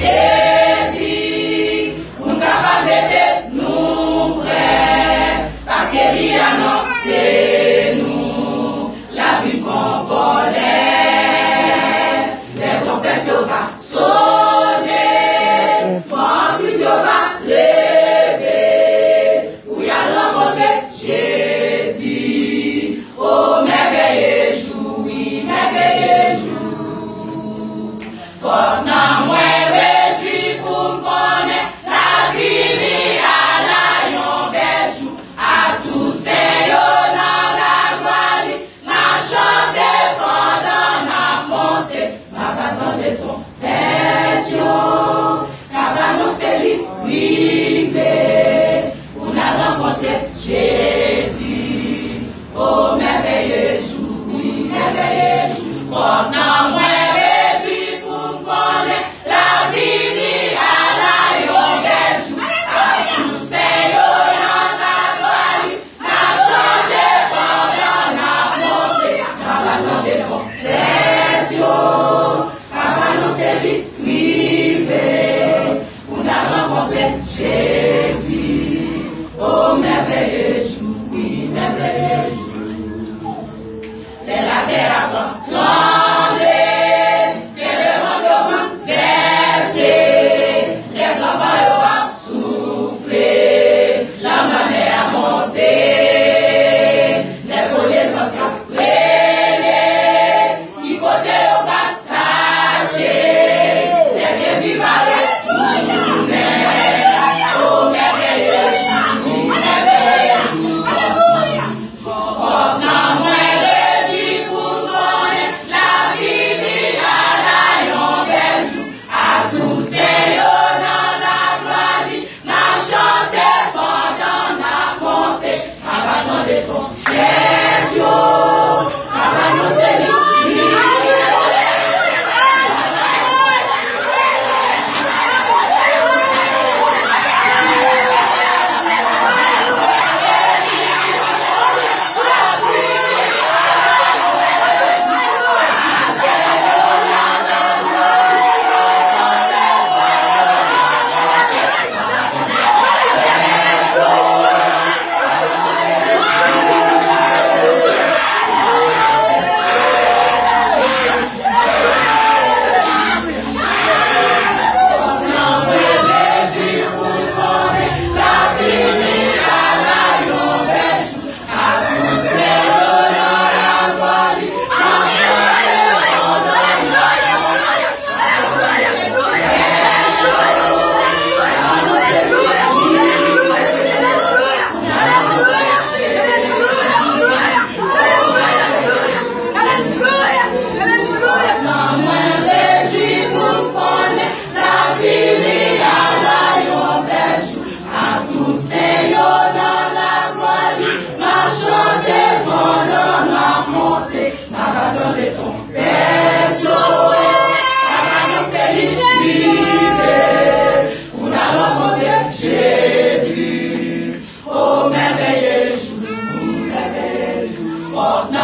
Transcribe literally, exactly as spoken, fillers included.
Te di, pou n kapab mete nou prè, paske li anonse nou l ap vin kon vòlè. Lè twonpèt yo va sonnen, mò an Kris yo va leve pou y al rankontre Jezi. O mèveye jou, wi, mèveye jou. Fòk nanm mwen rejwi pou m konnen l ap vini ala yon bèl jou. Ak tout sen yo nan laglwa li, n ap chante pandan n ap monte. N ap tande twonpèt yo k ap anonse li rive. Pou n al rankontre Jezi. O mèveye jou, wi, mèveye jou. Fòk nanm mwen rejwi pou m konnen l ap vini ala yon bèl jou. Ak tout sen yo nan laglwa li, n ap chante pandan n ap monte. N ap tande twonpèt yo k ap anonse li rive. Pou n al rankontre Jezi. O mèveye jou, wi, mèveye jou. Lè latè ap tranble, ke lemonn yo boulvèse, lè gran van yo ap soufle, lanmè a monte, lè konesans yo ap rele, ki kote yo pral kache, lè Jezi va retounen. O mèveye jou, mèveye jou. Fòk nanm mwen rejwi pou m konnen l ap vini ala yon bèl jou. Ak tout sen yo nan laglwa li, n ap chante pandan n ap monte. N ap tande twonpèt yo k ap anonse li. Alelouya! Alelouya! Mwen rejwi pou m konnen l ap vini ala yon bèl jou. Ak tout sen yo nan laglwa li, n ap chante pandan n ap monte. N ap tande twonpèt yo k ap anonse li rive. Pou n al rankontre Jezi. O mèveye jou, mèveye jou. Fòk n